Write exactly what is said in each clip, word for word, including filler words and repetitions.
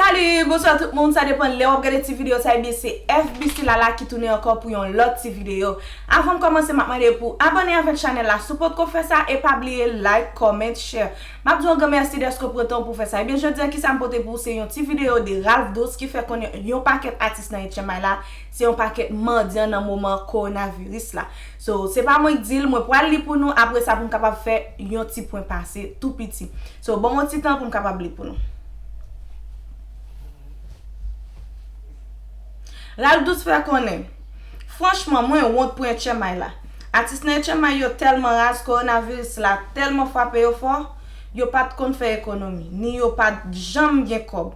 Salut, bonswa tout moun, sa depann lè w ap gade ti videyo sa, ebyen se F B C Lala ki tounen ankò pou yon lòt ti videyo. Avan m kòmanse, m ap mande pou abòne avèk chanèl la si w potko fè sa, e pa bliye like, comment, share. M ap di w yon gran mèsi dèske w pran tan w pou fè sa. Ebyen jodi a kisa m pote pou w, se yon ti videyo de Ralph Douce ki fè konnen yon pakèt atis nan H M I la, se yon pakèt mandyan nan moman kowonaviris la. So, se pa mwen k di l, mwen pral li pou nou, apre sa pou m kapab fè yon ti pwen pase tou piti. So, ban m yon ti tan pou m kapab li pou nou. Ralph Douce fè konnen, franchman, mwen wont pou H M I la. Atis nan H M I yo tèlman raz, kowonaviris la tèlman frape yo fò, yo pa t konn fè ekonomi, ni yo pa t janm gen kòb.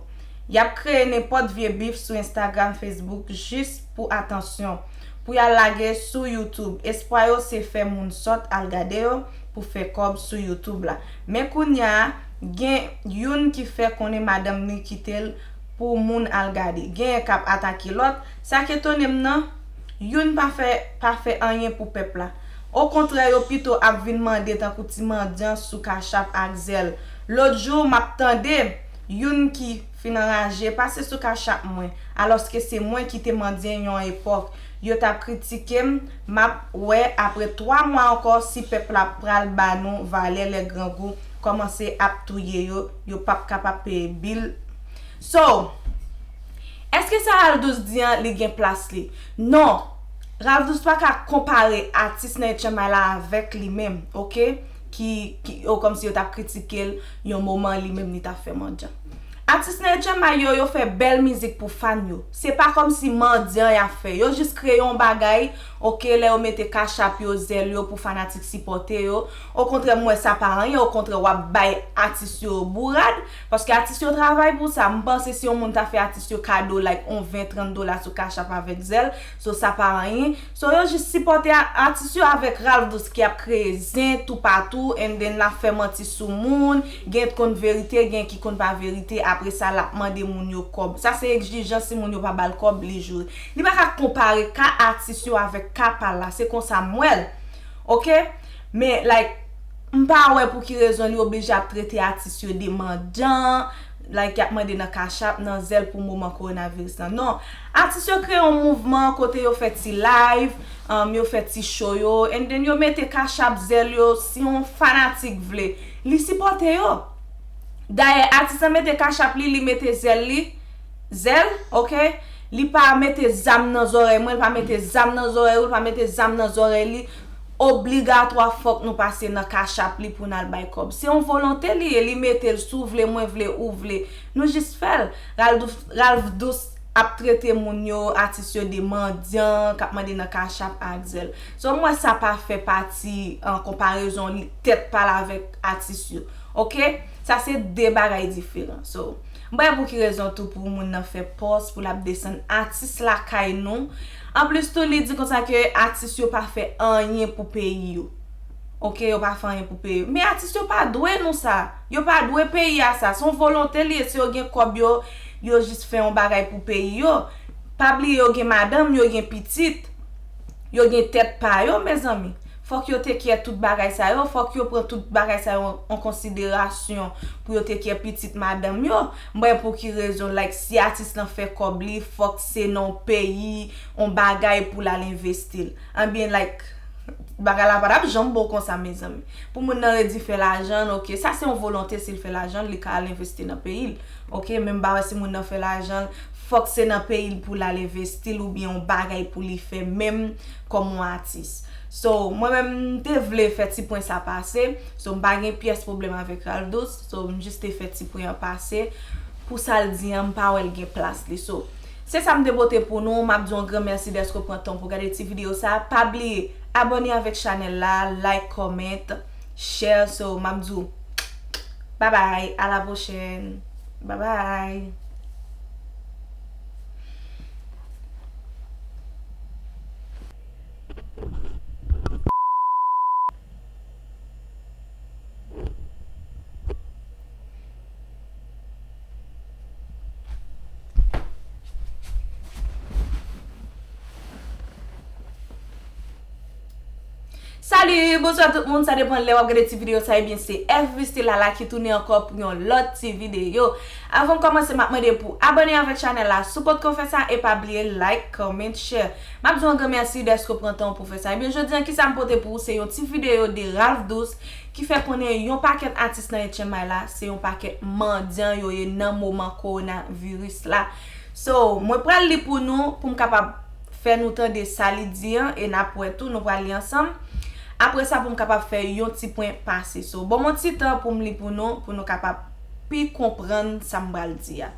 Y ap kreye nenpòt vye bif sou Instagram, Facebook, jis pou atansyon, pou y al lage sou YouTube. Espwa yo se fè moun sòt al gade yo pou fè kòb sou YouTube la. Men kounye a, gen youn ki fè konnen madanm li kite l pou moun al gade. Genyen k ap atake lòt. Sa k etone m nan, youn pa fè, pa fè anyen pou pèp la. Okontrè, yo pito ap vin mande tankou ti mandyan sou Cash App ak Zelle. Lòt jou, m ap tande youn ki fin anraje pase sou Cash App mwen, alòske se mwen ki te mandyen yon epòk. Yo t ap kritike m, m ap wè apre twa mwa ankò si pèp la pral ba nou valè lè grangou kòmanse ap touye yo, yo p ap kapab peye bil. So, èske sa Ralph Douce di an, li gen plas li? Non. Ralph Douce pa ka konpare atis nan H M I la avèk li menm, oke? Ki, ki, yo kòmsi yo t ap kritike l yon moman li menm li t ap fè mandyan. Atis nan H M I yo, yo fè bèl mizik pou fan yo. Se pa kòmsi mandyan y ap fè. Yo jis kreye yon bagay, oke, lè yo mete Cash App yo, Zelle yo pou fanatik sipòte yo. Okontrè, m wè sa pa anyen. Okontrè, w ap bay atis yo bourad. Paske atis yo travay pou sa. M panse si yon moun ta fè atis yo kado, like, yon ven, trant dola sou Cash App avèk Zelle, so sa pa anyen. So, yo jis sipòte a-, atis yo avèk Ralph Douce ki ap kreye zen toupatou, and then l ap fè manti sou moun, gen t konn verite, gen ki konn pa verite, apre sa, l ap mande moun yo kòb. Sa se egzijans, si moun yo pa ba l kòb, li joure. Li pa ka konpare ka atis yo avèk ka pa l la, se konsa m wè l. Oke? Men, like, m pa wè pou ki rezon li oblije ap trete atis yo de mandyan, like, y ap mande nan Cash App, nan Zelle pou moman kowonaviris lan. Non, atis yo kreye yon mouvman kote yo fè ti live, um, yo fè ti show yo, and then yo mete Cash App, Zelle yo, si yon fanatik vle, li sipòte yo. Dayè, atis lan mete Cash App li, li mete Zelle li, Zelle, oke? Li pa mete zam nan zòrèy mwen, li pa mete zam nan zòrèy ou, li pa mete zam nan zòrèy li. Obligatwa fòk nou pase nan Cash App li pou n al bay kòb. Se yon volonte li ye, li mete l si w vle, mwen vle, ou vle. Nou jis fè l. Ralph Dous, Ralph Dous ap trete moun yo, atis yo de mandyan, k ap mande nan Cash App ak Zelle. So, m wè sa pa fè pati an konparezon li, tèt pa l avèk atis yo. Oke? Sa se de bagay diferan. So, m pa wè pou ki rezon tou pou moun nan fè pòs, pou l ap desann atis lakay nou. Anplis tou, li di konsa ke atis yo pa fè anyen pou peyi yo. Oke, yo pa fè anyen pou peyi yo. Men atis yo pa dwe nou sa. Yo pa dwe peyi a sa. Se yon volonte li ye. Si yo gen kòb yo, yo jis fè yon bagay pou peyi yo. Pa bliye yo gen madanm, yo gen pitit. Yo gen tèt pa yo, mezanmi. Fòk yo take care tout bagay sa yo, fòk yo pran tout bagay sa yo an, an konsiderasyon pou yo take care pitit madanm yo. M pa wè pou ki rezon, like, si atis lan fè kòb li, fòk se nan yon peyi, yon bagay pou l al envesti l. Ebyen, like, bagay la pa t ap janm bon konsa, mezanmi. Pou moun nan redi fè lajan l, oke, sa se yon volonte, si l fè lajan l, li ka al envesti nan peyi l. Oke, men m pa wè si moun nan fè lajan l, fòk se nan peyi l pou l al envesti l oubyen yon bagay pou li fè menm kòm yon atis. So, mwen menm, m te vle fè ti pwen sa pase. So, m pa gen pyès pwoblèm avèk Ralph Dous. So, m jis te fè ti pwen an pase. Pou sa l di an, m pa wè l gen plas li. So, se sa m te pote pou nou. M ap di w yon gran mèsi dèske w pran tan pou w gade ti videyo sa. Pa bliye abòne avèk chanèl la, like, comment, share. So, m ap di w bye bye, à la prochaine. Bye bye. Salut, bonswa tout moun, sa depann lè w ap gade ti videyo sa, ebyen se F V C Lala ki tounen ankò pou yon lòt ti videyo. Avan m kòmanse, m ap mande pou abòne avèk chanèl la, si w potko fè sa, e pa bliye like, comment, share. M ap di w yon gran mèsi dèske w pran tan w pou fè sa. Ebyen jodi an, kisa m pote pou ou, se yon ti videyo de Ralph Douce ki fè konnen yon pakèt atis nan H M I la, se yon pakèt mandyan yo ye nan moman kowonaviris la. So, mwen pral li pou nou, pou m kapab fè nou tande sa li di an, e n ap wè tou, nou pral li ansanm. Apre sa, pou m kapab fè yon ti pwen pase. So, ban m yon ti tan pou m li pou nou, pou nou kapab pi konprann sa m pral di a.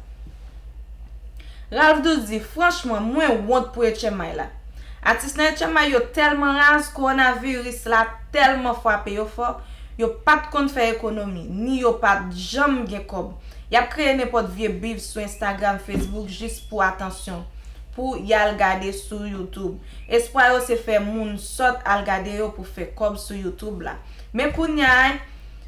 Ralph Douce di, franchman, mwen wont pou H M I la. Atis nan H M I yo tèlman raz, kowonaviris la tèlman frape yo fò, yo pa t konn fè ekonomi, ni yo pa t janm gen kòb. Y ap kreye nenpòt vye beef sou Instagram, Facebook jis pou atansyon, pou y al gade sou YouTube. Espwa yo se fè moun sòt al gade yo pou fè kòb sou YouTube la. Men kounye a,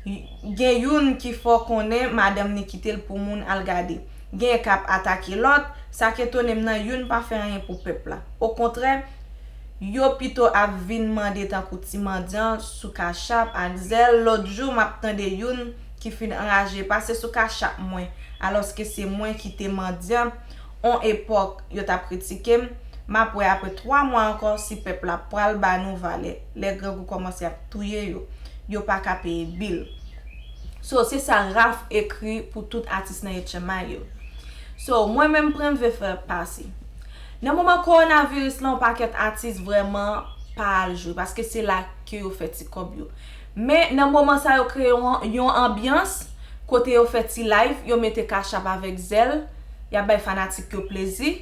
gen youn ki fè konnen madanm ni kite l pou moun al gade. Gen k ap atake lòt, sa k etone m nan, youn pa fè anyen pou pèp la. Okontrè, yo pito ap vin mande tankou ti mandyan sou Cash App ak Zelle. Lòt jou, m ap tande youn ki fin anraje pase sou Cash App mwen, alòske se mwen ki te mandyan on epòk yo t ap kritike m. M ap wè apre twa mwa ankò si pèp la pral ba nou valè. Lè grangou kòmanse ap touye yo, yo pa ka peye bil. So, se sa Ralph ekri pou tout atis nan H M I yo. So, mwen menm pran m vle fè pase. Nan moman kowonaviris la, yon pakèt atis vrèman pa al jwe, paske se la ke yo fè ti kòb yo. Men, nan moman sa, yo kreye yon, yon anbyans kote yo fè ti live, yo mete Cash App avèk Zelle, y ap bay fanatik yo plezi,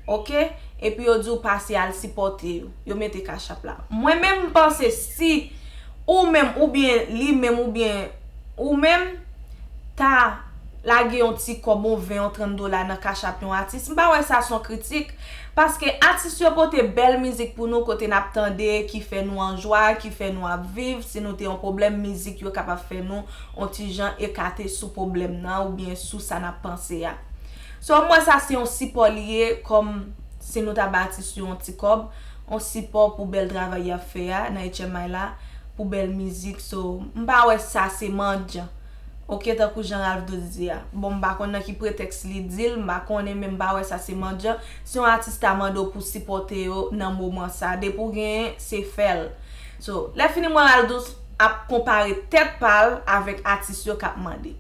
oke? Epi yo di w pase al sipòte yo, yo mete Cash App la. Mwen menm, m panse si ou menm, oubyen li menm, oubyen ou menm, ta lage yon ti kòb, yon ven, yon trant dola nan Cash App yon atis, m pa wè sa se yon kritik, paske atis yo pote bèl mizik pou nou kote n ap tande, ki fè nou an jwa, ki fè nou ap viv. Si nou te yon pwoblèm, mizik yo kapab fè nou yon ti jan ekate sou pwoblèm nan oubyen sou sa n ap panse a. So, m wè sa se yon sipò li ye, kòm si nou ta ba atis yo yon ti kòb, yon sipò pou bèl travay y ap fè a nan H M I la, pou bèl mizik. So, m pa wè sa se mandyan. Oke, tankou jan Ralph Douce di a. Bon, m pa konn nan ki pretèks li di l, m pa konnen, men m pa wè sa se mandyan. Si yon atis ta mande w pou sipòte yo nan moman sa, depi w genyen, se fè l. So, lè fini m wè Ralph Douce ap konpare tèt pa l avèk atis yo k ap mande.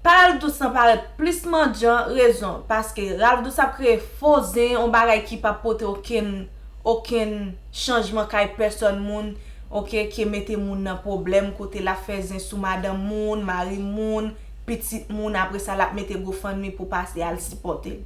Pa Ralph Douce lan parèt plis mandyan, rezon, paske Ralph Douce ap kreye fo zen, yon bagay ki p ap pote okenn, okenn chanjman kay pèsòn moun, oke, ke mete moun nan pwoblèm, kote l ap fè zen sou madanm moun, mari moun, pitit moun, apre sa l ap mete GoFundMe pou pase al sipòte l.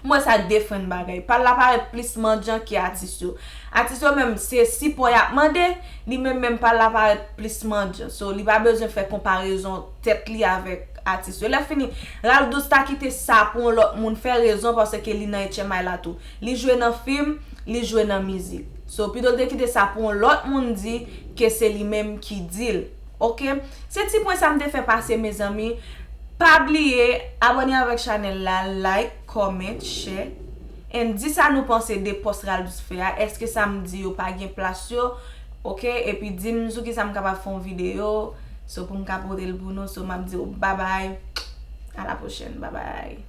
M wè sa diferan bagay. Pa l la parèt plis mandyan ke atis yo. Atis yo menm, se sipò y ap mande, li menm menm pa l la parèt plis mandyan. So, li pa bezwen fè konparezon tèt li avèk atis yo. Lè fini, Ralph Douce ta kite sa pou yon lòt moun fè, rezon paske li nan H M I la tou. Li jwe nan fim, li jwe nan mizik. So, pito l te kite sa pou yon lòt moun di ke se li menm ki di l. Oke? Se ti pwen sa m te fè pase, mezanmi. Pa bliye abòne avèk chanèl la, like, comment, share. And di sa nou panse de pòs Ralph Douce fè a. Èske sa m di yo pa gen plas yo? Oke? Epi di m sou ki sa m kapab fè yon videyo. So, pou m ka pote l pou nou. So, m ap di w babay. A la pwochèn. Babay.